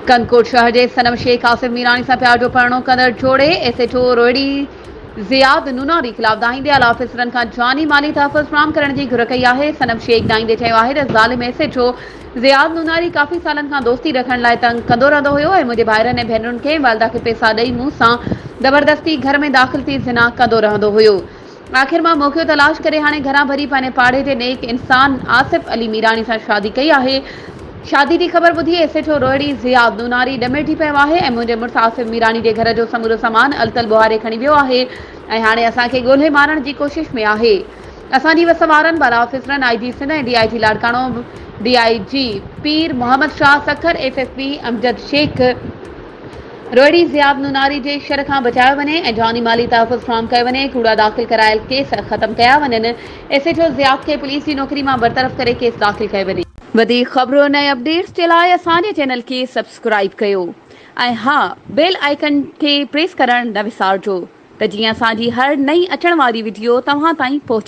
ڪنڌڪوٽ شهر جي صنم شيخ آصف ميراڻي سان پيار جو پرڻو ڪندڙ جوڙي S H O Rohri Ziyad Nonari خلاف دانهيندي اعليٰ آفيسرن کان جاني مالي تحفظ فراهم ڪرڻ جي گهر ڪئي آهي. صنم شيخ دانهيندي چيو آهي ته ظالم S H O Ziyad Nunari ڪافي سالن کان دوستي رکڻ لاء تنگ ڪندو رهندو هيو ۽ منهنجي ڀائرن ۽ ڀينرن کي ۽ والده کي پئسا ڏئي مون سان زبردستي گهر ۾ داخل ٿي زنا ڪندو رهندو هيو. آخر مان موقعو تلاش ڪري هاڻي گهران ڀري پنهنجي پاڙي جي نيڪ انسان آصف علي ميراڻي سان شادي ڪئي آهي. شادي جي خبر ٻڌي S H O Rohri Ziyad Nonari ڏمرجي پيو آهي ۽ منهنجي مڙس آصف ميراڻي جي گهر جو سمورو سامان التل ٻوهاري کڻي ويو آهي ۽ هاڻي اسان کي ڳولهي مارڻ جي ڪوشش ۾ آهي. اسان جي وس وارن بالا آفيسرن آء جي سنڌ ۽ ڊي I جي لاڙڪاڻو، ڊي I جي Pir Muhammad Shah Sukkur, S S P Amjad Shaikh, Rohri Ziyad Nonari جي شر کان بچايو وڃي ۽ جاني مالي تحفظ فراهم ڪيو وڃي، ڪوڙا داخل ڪرايل ڪيس ختم ڪيا وڃن، ايس ايڇ او زياد کي پوليس جي نوڪري مان برطرف ڪري ڪيس داخل ڪيو وڃي. وڌيڪ خبرن ۽ اپڊيٽس جي لاء اسان جي چينل کي سبسڪرائيب ڪيو ۽ ها بيل آئيڪن کي پريس ڪرڻ نه وسارجو ته جيئن اسان جي هر نئين اچڻ واري وڊيو توهان تائين پهچي.